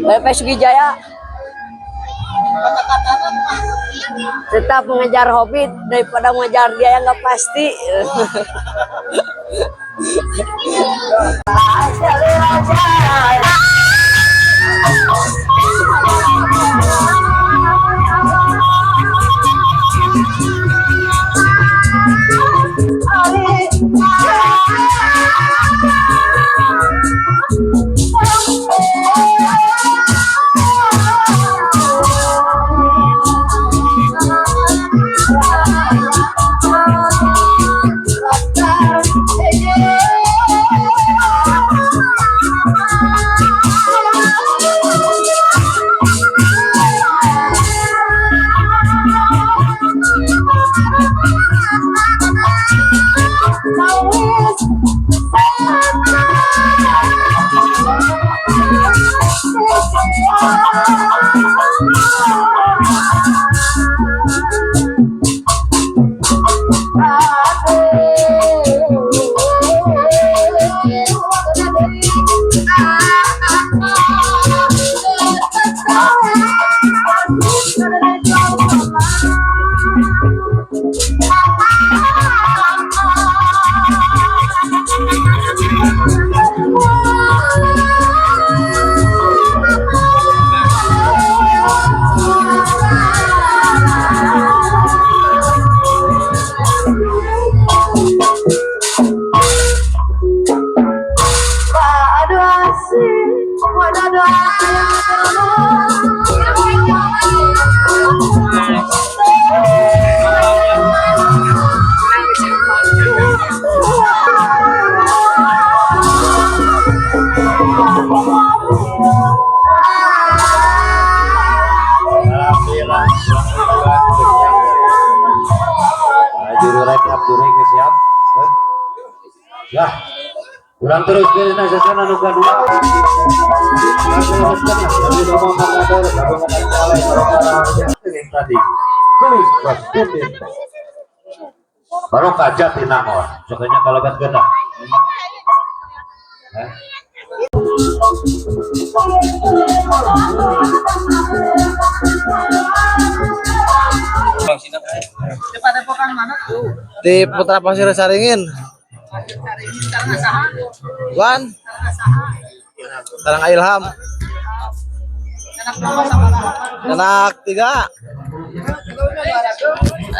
BP Sugijaya. Tetap mengejar hobi daripada mengejar dia yang nggak pasti. Juru rekap juru geus siap. Ya. Urang terus beresna sasana nu kadua. Tadi. Geus putih. Baru kaca tinangor. Sokanya kalabat genah. Hah? Di Putra Pasir Saringin. Wan. Sarang Ilham. Anak tiga.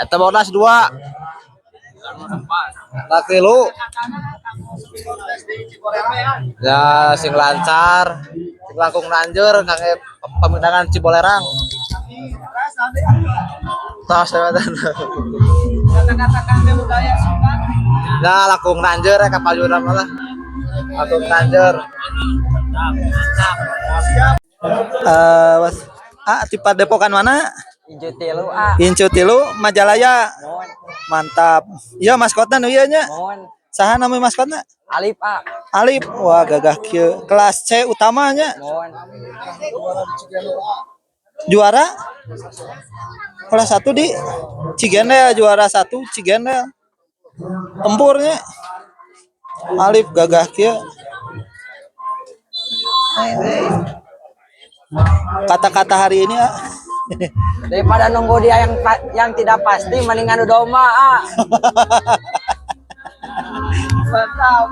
Eta bodas dua. Anak tilu. Ya sing lancar, sing langkung nanjur kangge pemenangan Cibolerang. Tos Nah, langkung nanjur ya kapal jurang lah. Langkung nanjur. Eh, was, ah, ti Padepokan mana? Incu tilu ah. Incu tilu Majalaya. Mohon, Mantap. Iya maskotna nu ieu nya. mohon. Saha nami maskotna? Alif ah. Alif. Wah, gagah kieu. Kelas C utamanya. Mohon. Juara kelas 1 di Cigendel, juara 1 Cigendel. Tempurnya. Alif gagah kieu. Kata-kata hari ini ah. Daripada nunggu dia yang tidak pasti mendingan adu domba ah. Mantap.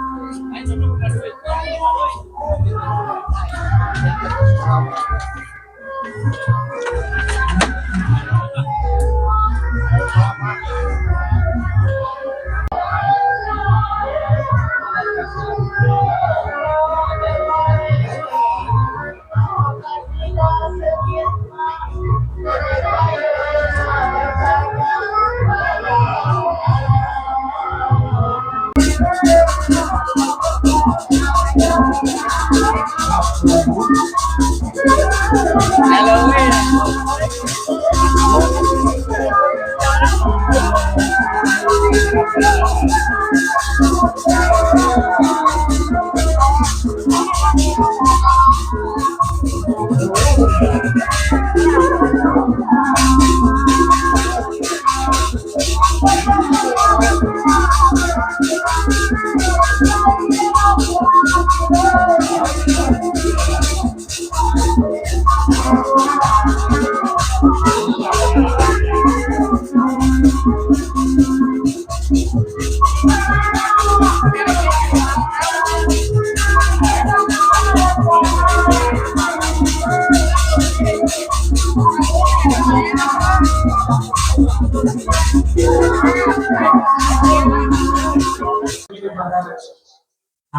Si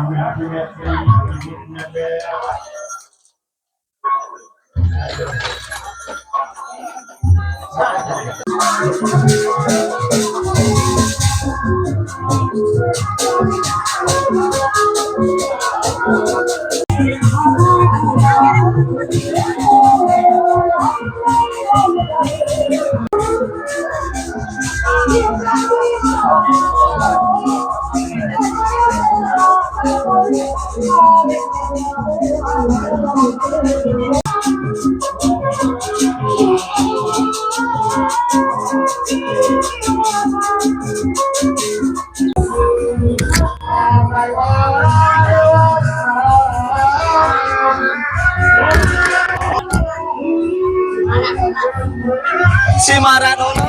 Maradona.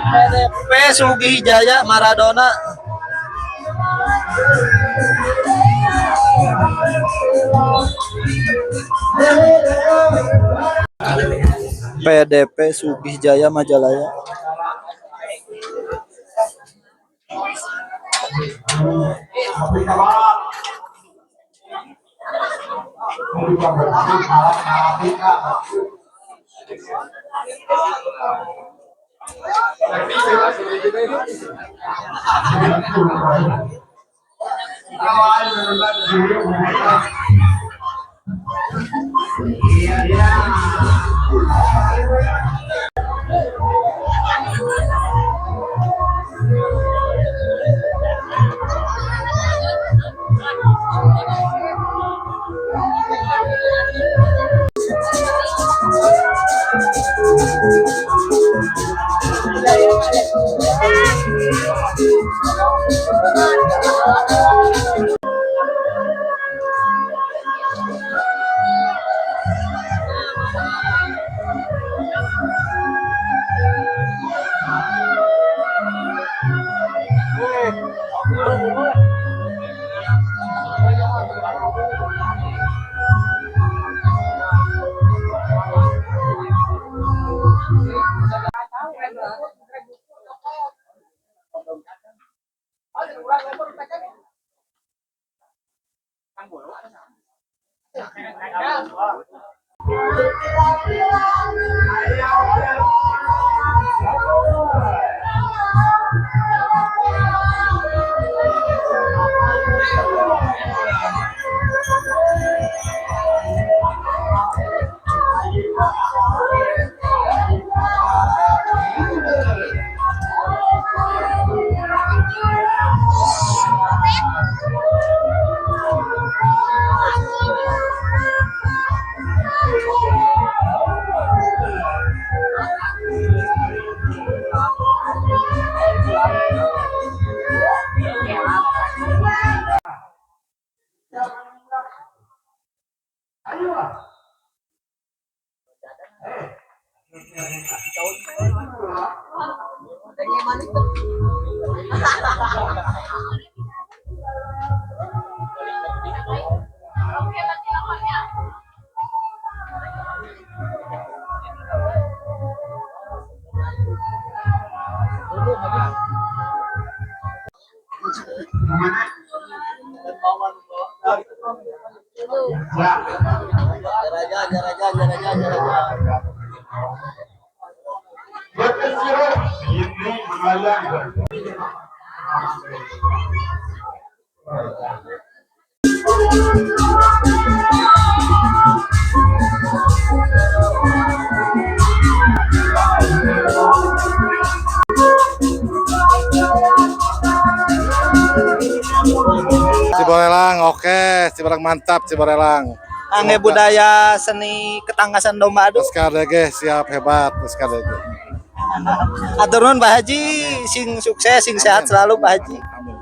PDP Sugih Jaya Maradona. PDP Sugih Jaya Majalaya. Cibolelang, oke, Cibolelang mantap, Cibolelang. Angge budaya seni ketangkasan domba adu. SKDG siap hebat, SKDG. Atur nuhun Pak Haji, sing sukses, sing sehat selalu Pak Haji. Amin.